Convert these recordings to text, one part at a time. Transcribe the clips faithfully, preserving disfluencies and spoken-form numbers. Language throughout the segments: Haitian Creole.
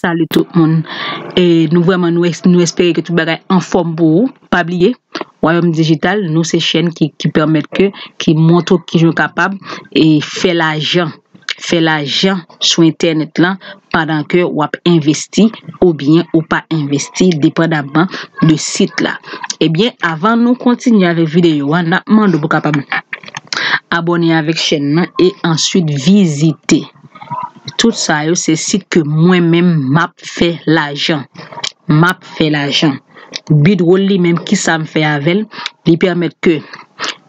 Salut tout moun. E nou vrèman, nou, es- nou espere ke tout bagay anfòm pou ou. Pa bliye, Wayòm Dijital, nou se chèn ki, ki pèmèt ke, ki montre w kijan w kapab e fè lajan, fè lajan sou entènèt lan pandan ke w ap envesti oubyen ou pa envesti, depandamman de sit la. Ebyen, avan nou kontinye avèk videyo a, n ap mande w pou w kapab abòne avèk chèn nan e answit vizite. Tout sa yo se sit ke mwen menm m ap fè lajan. M ap fè lajan. Bidroll li menm, kisa m fè avè l? Li pèmèt ke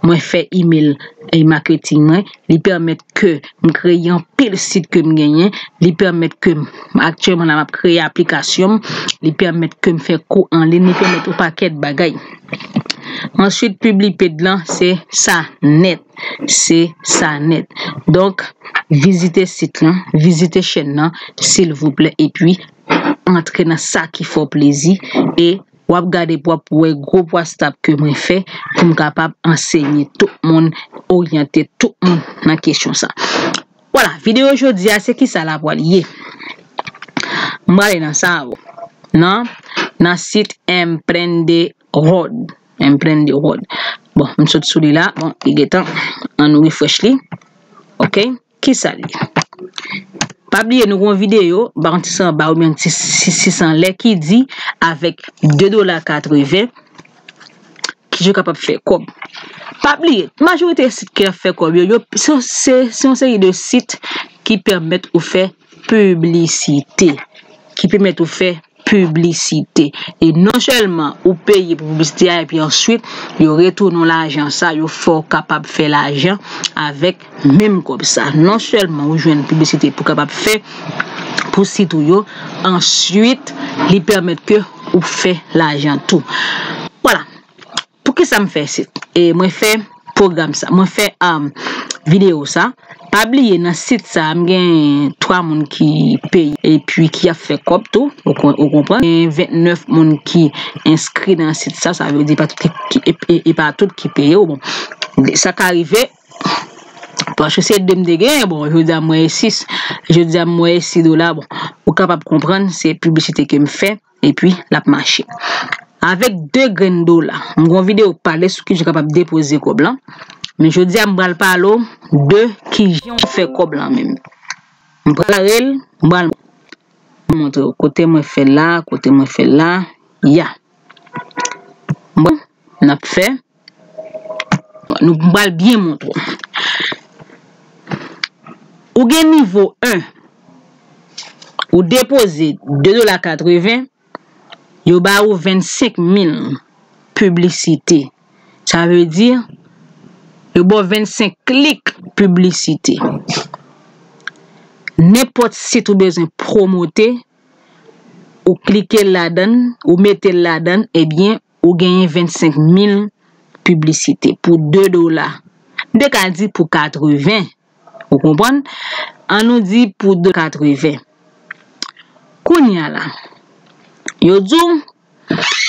mwen fè email e marketing mwen, li pèmèt ke m kreye anpil sit ke m genyen, li pèmèt ke m, aktyèlman la m ap kreye aplikasyon m, li pèmèt ke m fè kou an liy, li pèmèt yon pakèt bagay. Answit, Publipaid lan, se sa nèt. Se sa nèt. Donk, vizite sit lan, vizite chèn nan, silvouplè, epi antre nan sa ki fè w plezi e w ap gade pou w ap wè gwo pwa stap ke mwen fè pou m kapab ansenye tout moun, oryante tout moun nan kesyon sa. Vwala, videyo jodi a, se kisa l ap pral ye? M prale nan sa, nan, nan sit Emprende Road. Emprende Road. Bon, m sot sou li la. Bon, li gentan. An nou refresh li. Ok. Kisa l ye? Pa bliye, nou gon videyo, m pa konn si se anba oubyen si, si, si se anlè, ki di avèk de dola katreven, ki yo kapab fè kòb. Pa bliye, majorite sit ki ap fè kòb yo, yo se, se, se yon seri de sit ki pèmèt ou fè piblisite, ki pèmèt ou fè piblisite. E non sèlman ou peye pou piblisite a, epi answit, yo retounen w lajan sa, yo fè w kapab fè lajan avèk menm kòb sa. Non sèlman ou jwenn piblisite pou kapab fè pou sit ou yo, answit, li pèmèt ke ou fè lajan tou. Vwala. Poukisa m fè sit? E mwen fè pwogram sa. Mwen fè um, videyo sa. Pa bliye, nan sit sa, m gen twa moun ki peye epi ki ap fè kòb tou. Ou kon- ou konprann? Gen vennèf moun ki enskri nan sit sa. Sa vle di pa tout ki, ki- e, e, e pa tout ki peye. Bon, sa ka rive. Paske se de m te genyen, bon, jodi a m wè e sis. Jodi a m wè e sis dola. Bon, ou kapab konprann, se piblisite ke m fè. Epi l ap mache. Avèk de grenn dola, m gon videyo pale sou kijan w kapab depoze kòb lan. Men jodi a, m pral pale w de kijan w fè kòb lan menm. M pral rele, m pral montre w kote mwen fè la, kote mwen fè la. Ya. Bon, n ap fè. Nou pral byen montre w. Ou gen nivo en. Ou depoze de dola katreven, yo ba ou vennsenk mil piblisite. Sa vle di, yo ba w vennsenk klik piblisite. Nenpòt sit ou bezwen pwomote, ou klike ladan l, ou mete l ladan l, ebyen, ou genyen vennsenk mil piblisite pou de dola. M te ka di pou katreven. Ou konprann? An nou di pou de katreven. Kounye a la, yo di w,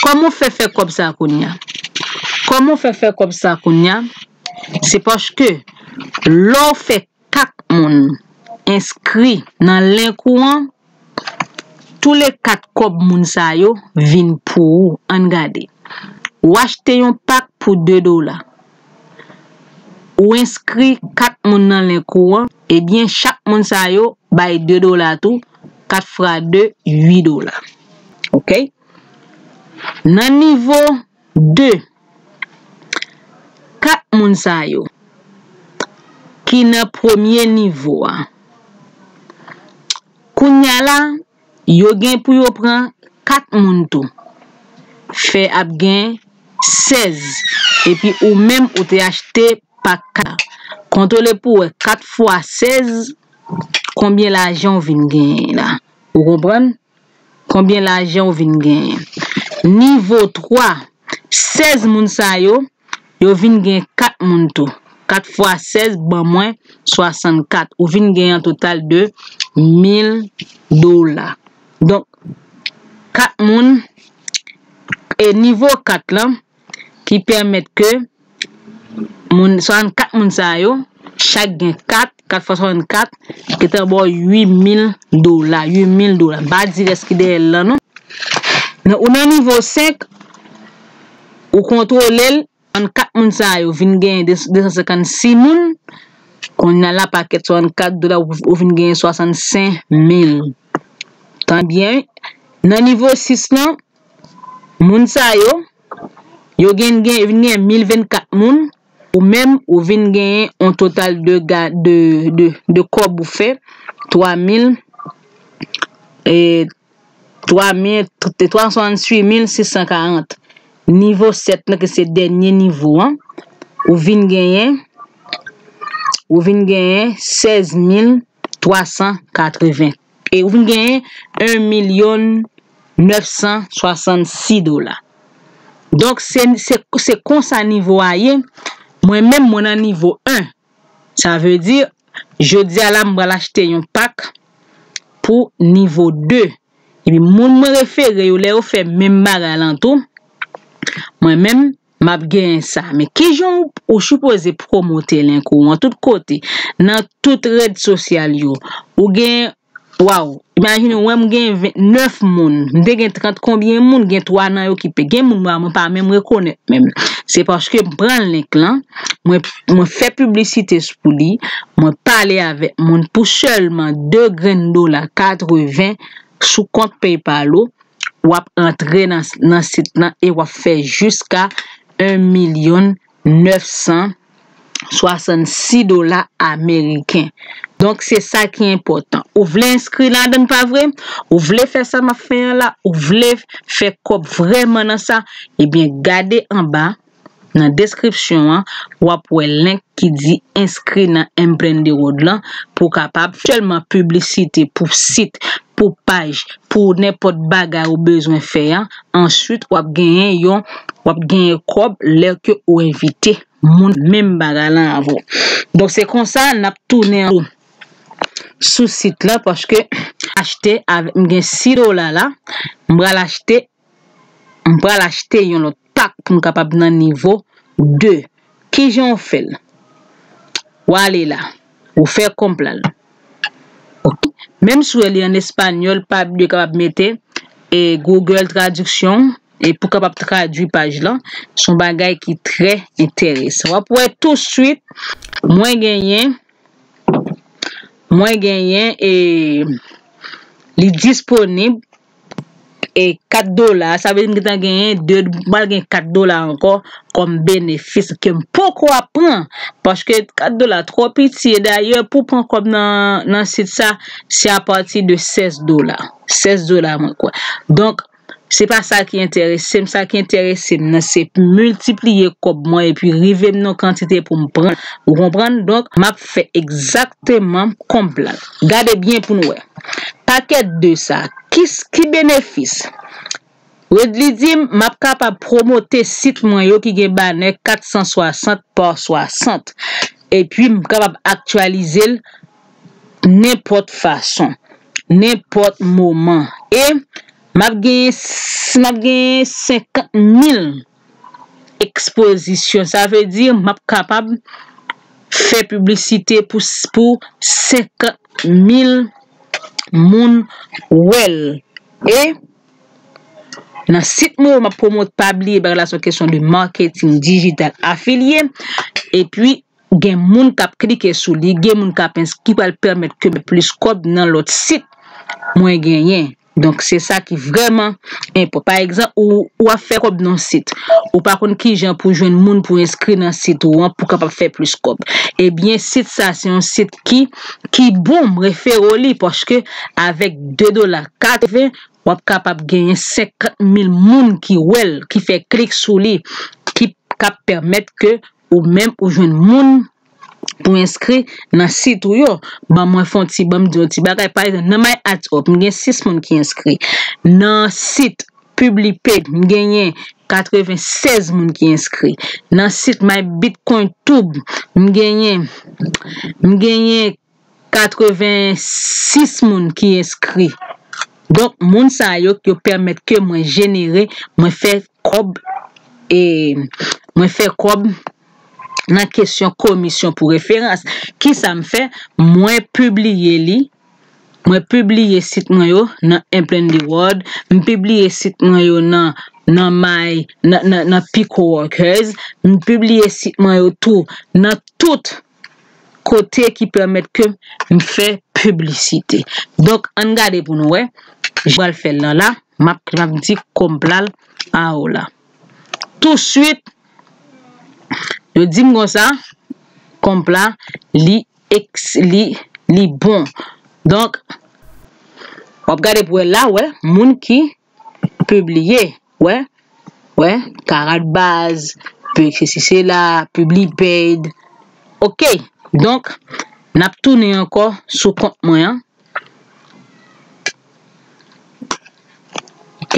kòman w fè fè kòb sa kounye a? Kòman w fè fè kòb sa kounye a? Se paske lè w fè kat moun enskri nan link ou an, toulèkat kòb moun sa yo vin pou ou. Ann gade. Ou achte yon pak pou de dola. Ou enskri kat moun nan link ou an, ebyen, chak moun sa yo bay de dola tou, kat fwa de, uit dola. Ok? Nan nivo de, kat moun sa yo ki nan premye nivo a, kounye a la, yo gen pou yo pran kat moun tou. Fè ap gen sèz. Epi ou menm ou te achte pak kat la. Kontwole pou w wè kat fwa sèz, konbyen lajan w vin genyen la. Ou konprann? Konbyen lajan w vin genyen? Nivo twa, sèz moun sa yo, yo vin gen kat moun tou. Kat fwa sèz ban mwen swasannkat. Ou vin gen an total de mil dola. Donk, kat moun, e nivo kat lan, ki pèmèt ke moun, swasannkat moun sa yo, chak gen kat, kat fwa swasannkat, ki te ba w uit mil dola, uit mil dola. M pa di rès ki dèyè l lan non. Nan, ou nan nivo senk, ou kontwole l, swasannkat moun sa yo vin genyen de, de san senkannsis moun. Kounye a la, pakèt swasannkat dola, ou, ou vin genyen swasannsenk mil. Tan byen, nan nivo sis lan, moun sa yo, yo gen, gen, vin gen mil vennkat moun, ou menm, ou vin genyen yon total de, ga- de, de, de kòb ou fè, twa mil, e, twa mil, twa san swasanntuit mil sis san karant. Nivo sèt lan, ki se dènye nivo an, ou vin genyen, ou vin genyen sèz mil twa san katreven. E ou vin genyen en milyon nèf san swasannsis dola. Donk, se, se, se konsa nivo a ye. Mwen menm, mwen nan nivo en. Sa vle di, jodi a la, m pral achte yon pak pou nivo de. Epi, moun mwen refere yo, lè yo fè menm bagay lan tou, mwen menm, m ap genyen sa. Men kijan ou, ou sipoze pwomote link ou an tout kote, nan tout rèd sosyal yo? Ou gen, waw, imajine w, mwen m gen vennèf moun, m te gen trant konbyen moun, gen twa nan yo ki pe, gen moun mwen, mwen pa menm rekonèt menm. Se paske m pran link lan, mwen, mwen fè piblisite sou li, mwen pale avèk moun pou sèlman de grenn dola katreven sou kont PayPal ou, w ap antre nan, nan sit lan e w ap fè jiska en milyon nèf san swasannsis dola ameriken. Donk, se sa ki enpòtan. Ou vle enskri ladan, pa vre? Ou vle fè sa m ap fè an la? Ou vle fè kòb vrèman nan sa? Ebyen, gade anba, nan deskripsyon an, w ap wè link ki di enskri nan Emprende World lan pou w kapab sèlman piblisite pou sit, pou paj, pou nenpòt bagay ou bezwen fè an. Answit, w ap genyen yon, w ap genyen kòb lè ke ou envite moun menm bagay lan avè w. Donk, se konsa n ap tounen sou sit lan, paske achte avèk, m gen sis dola la, m pral achte, m pral achte yon lòt pak pou m kapab nan nivo de. Kijan w fè l? W ale la, ou fè konpral. Ok. Menm si w li an espanyòl, pa bliye kapab mete e Google Traduction e pou kapab tradui paj lan. Se yon bagay ki trè enteresan. W ap wè touswit, mwen genyen, mwen genyen e li disponib e kat dola, sa vle di m gentan genyen de, m pral gen kat dola ankò kòm benefis ke m poko ap pran, paske kat dola twò piti, e dayè pou pran kòb nan, nan sit sa, se apati de sèz dola, sèz dola mwen kwè. Donk, se pa sa ki enterese m, sa ki enterese m nan, se miltipliye kòb mwen epi rive m nan kantite pou m pran, ou konprann? Donk, m ap fè egzakteman konpral. Gade byen pou n wè. Pakèt de sa, ki, ki benefis? Redly di m, m ap kapab pwomote sit mwen yo ki gen banè kat san swasant pa swasant. Epi m kapab aktyalize l nenpòt fason, nenpòt moman. E m ap genyen, m ap genyen senkant mil ekspozisyon. Sa vle di, m ap kapab fè piblisite pou, pou senkant mil moun wè l. E nan sit mwen yo, m ap pwomote, pa bliye, bagay la se yon kesyon de marketing digital afiliye. Epi, gen moun k ap klike sou li, gen moun k ap ins-, ki pral pèmèt ke m plis kòb nan lòt sit mwen genyen. Donk, se sa ki vrèman enpò-, pa egzanp, ou, ou ap fè kòb nan sit. Ou pa konn kijan pou jwenn moun pou enskri nan sit ou an pou kapab fè plis kòb. Ebyen, sit sa, se yon sit ki, ki bon, m refere w li, paske avèk de dola katreven, w ap kapab genyen senkant mil moun ki wè l, ki fè klik sou li, ki k ap pèmèt ke ou menm ou jwenn moun pou enskri nan sit ou yo. Ban mwen fè yon ti, ban m di yon ti bagay. Pa egzanp, nan MyAdsUp, m gen sis moun ki enskri. Nan sit PubliPage, m genyen katreven sèz moun ki enskri. Nan sit MyBitcoinTube, m genyen, m genyen katreven sis moun ki enskri. Donk, moun sa yo, yo pèmèt ke mwen jenere, mwen fè kòb, e mwen fè kòb nan kesyon komisyon pou referans. Kisa m fè? Mwen pibliye li. Mwen pibliye sit mwen yo nan Emplendy World. M pibliye sit mwen yo nan, nan My, nan, nan, nan Pico Workers. M pibliye sit mwen yo tou nan tout kote ki pèmèt ke m fè piblisite. Donk, ann gade pou nou wè. Jan m pral fè l lan la, m ap, m ap di konpla l a w la. Touswit, yo di m konsa, konpla, li, eks- li, li bon. Donk, w ap gade pou wè la, wè, moun ki pibliye, wè, wè, Karat Baz, P X C C la, Publipaid. Ok, donk, n ap tounen ankò sou kont mwen an. Ok,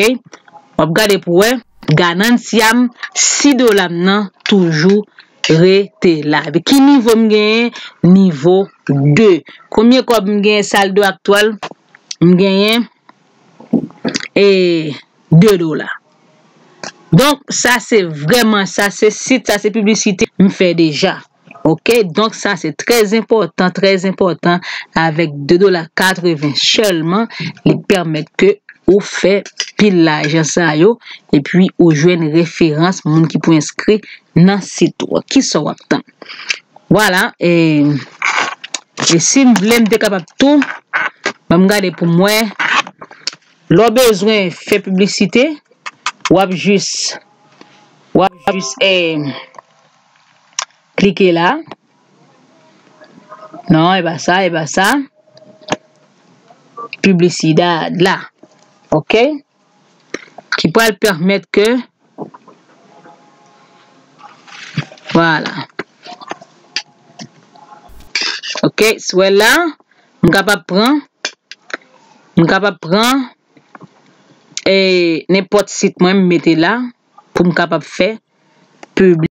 w ap gade pou wè, Ganancia m, sis dola m nan toujou rete la. Epi ki nivo m genyen? Nivo de. Konbyen kòb m genyen saldo aktyèl? M genyen e de dola. Donk, sa se vrèman, sa se sit, sa se piblisite m fè deja. Ok, donk sa se trè enpòtan, trè enpòtan. Avèk de dola katreven sèlman, li pèmèt ke ou fè pil lajan sa yo, epi ou jwenn referans moun ki pou enskri nan sit ou. Kisa w ap tann? Vwala, e, e si m vle, m te kapab tou, ban m gade pou m wè. Lè w bezwen fè piblisite, w ap jis, w ap jis, e, klike la. Non, e pa sa, e pa sa. Publicidad la. Ok? Ki pral pèmèt ke, vwala. Ok, sou wè la, m kapab pran, m kapab pran, e, nenpòt sit mwen, m mete la, pou m kapab fè pibli-